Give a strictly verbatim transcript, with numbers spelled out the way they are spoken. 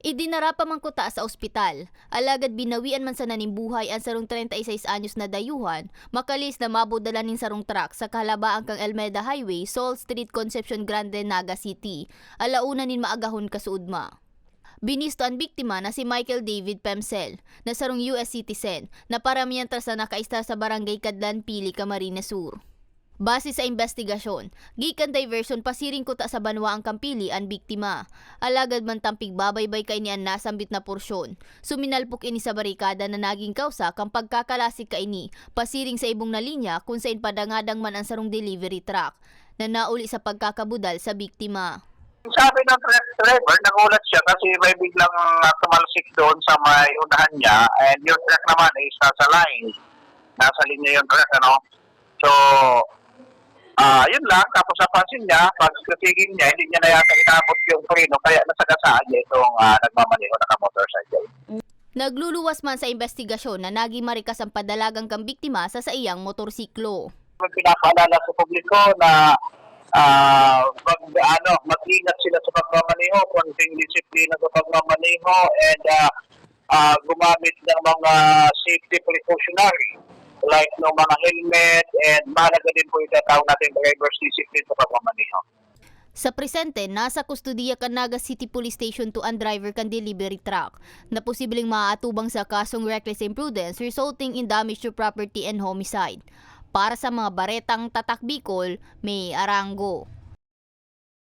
Idinara pa man kuta sa ospital, alagad binawian man sana nin buhay an sarong treinta y seis anyos na dayuhan, makalihis na mabudala nin sarong truck sa kahalabaan kan Almeda Highway, Sol Street, Concepcion Grande, Naga City, alauna nin maagahon kasuodma. Binisto an biktima na si Michael David Pemsel, na sarong U S citizen, na paramiyan ta sa nakaistar sa barangay Kadlan, Pili, Camarines Sur. Base sa imbestigasyon, gikan diversion pasiring kuta sa banwaan kan Pili an biktima. Alagad mantang pigbabaybay kaini an nasambit na porsyon, suminalpok ini sa barikada na nagin kawsa kan pagkakalasig kaini pasiring sa ibong na linya kun saen padangadang man an sarong delivery truck na nauli sa pagkakabudal sa biktima. Sabi ng truck driver, nagulat siya kasi may biglang ah, tumalsik doon sa may unahan niya, and yung truck naman is nasa line. Nasa linya yung truck, ano? So, ah yun lang. Tapos napansin niya, pag tigil niya, hindi niya na yata inabot yung preno, kaya nasagasaan niya itong ah, nagmamaneho, naka-motorcycle. Nagluluwas man sa imbestigasyon na naging marikas ang padalagan kan biktima sa saiyang motorsiklo. Pinapaalala sa publiko na ah, mag, ano, mag-ingat sila sa pagmamaneho, konting disiplina sa pagmamaneho, and ah, ah, gumamit ng mga safety precautionary like ng mga helmet, and mahalaga din po yung tinatawag natin driver's discipline sa pagmamaneho. Sa presente, nasa kustodiya kan Naga City Police Station two an driver kan delivery truck na posibleng maaatubang sa kasong reckless imprudence resulting in damage to property and homicide. Para sa mga baretang Tatak Bicol, May Arango.